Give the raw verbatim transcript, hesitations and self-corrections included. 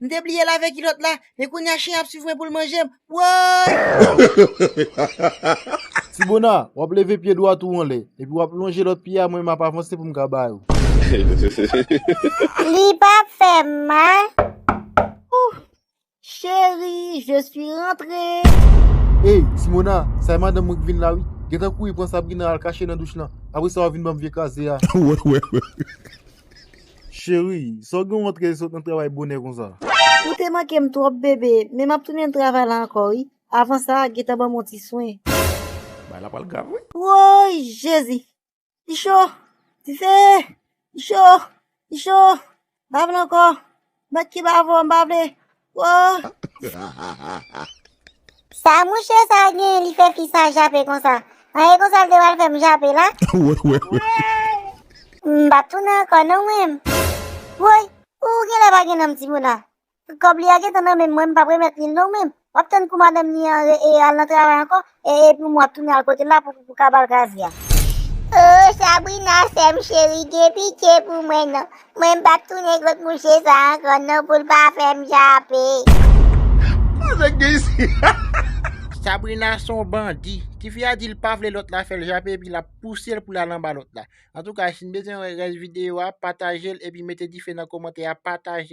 M te bliye lave kilòt la, men kounye a chen ap swiv mwen pou l manje m. Woy! Ti Bona, w ap leve pye dwat ou anlè, epi w ap lonje lòt pye a, mwen m ap avanse pou m ka ba yo. Li p ap fè m mal. Ouh, chérie, je suis rentré. Ey, Simona, sa e madanm mwen k vin la wi. Gentan kouri pran Sabrina al kache nan douch lan. Apre sa, w vin ban m vye kraze a. Wè, wè, wè. Cheri, sa w gen w antre sot nan travay bonè konsa? Ou te manke m twòp, bebe, men m ap tounen travay la ankò, wi. Avan sa, gentan ban m yon ti swen. Bagay la pral grav, wi. Woy, Jezi! Li cho! Dife! Li cho! Li cho! M pa vle ankò! Mèt ki bavo, m pa vle! Woy! Sa mouche sa gen, li fè fi sa jape konsa? An e konsa l te pral fè m jape la? Wè, wè, wè. M p ap tounen ankò non mwen. Woy, ou genlè pa gen nanm Simona. Kòb li a gentan nan men m, mwen m p ap remèt li l non mwen. W ap tann pou madanm li an re- e al nan travay ankò, e epi mwen w ap tounen al kote l la pou pou ka ba l kraze a. Oh, Sabrina, sè m cheri, gen pitye pou mwen non. Mwen m p ap tounen kot mouche sa ankò non pou l pa fè m jape. Sa nèg gen isi? Sabrina se yon bandi. Tifi a di l pa vle lòt la fè l jape epi l ap pouse l pou l al anba lòt la. Antouka, si n bezwen wè rès videyo a, pataje l epi mete dife nan kòmantè a, pataje.